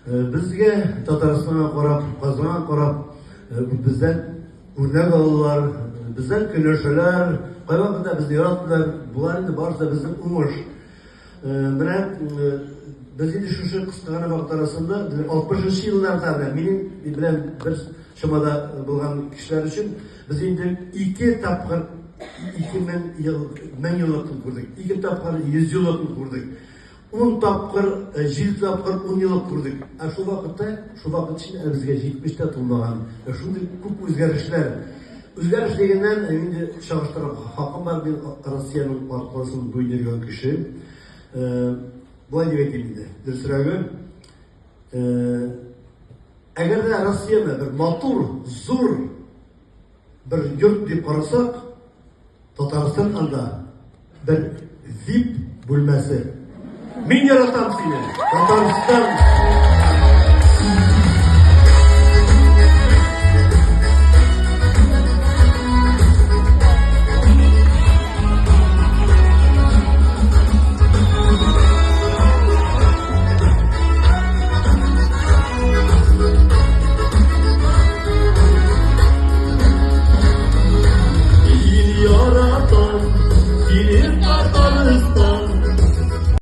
Безгә Татарстанга карап, Казанга карап, бездән үрнәк алалар, бездән көнләшәләр, кайвакытта безне яратмыйлар. Болар инде барысы да безнең уңыш. Менә без инде шушы кыска гына вакыт арасында 60 елларда менә минем белән бер чамада булган кешеләр өчен без инде ике тапкыр 2000 ел, 1000 еллыкны күрдек, ике тапкыр 100 еллыкны күрдек. Ун тапкыр, җиде тапкыр ун еллык күрдек. Ә шул вакытта, шул вакыт эчендә әле безгә 70 тә тулмаган. Шундый күп үзгәрешләр. Үзгәреш дигәннән, инде чагыштырып хакым бар, мин Россиянең аркылысын буй йөргән кеше. Болай дип әйтим инде, дөресрәге, әгәр дә Россияне бер матур, зур бер йорт дип карасак, Татарстан анда бер VIP бүлмәсе. Мин яратам сине, Татарстан!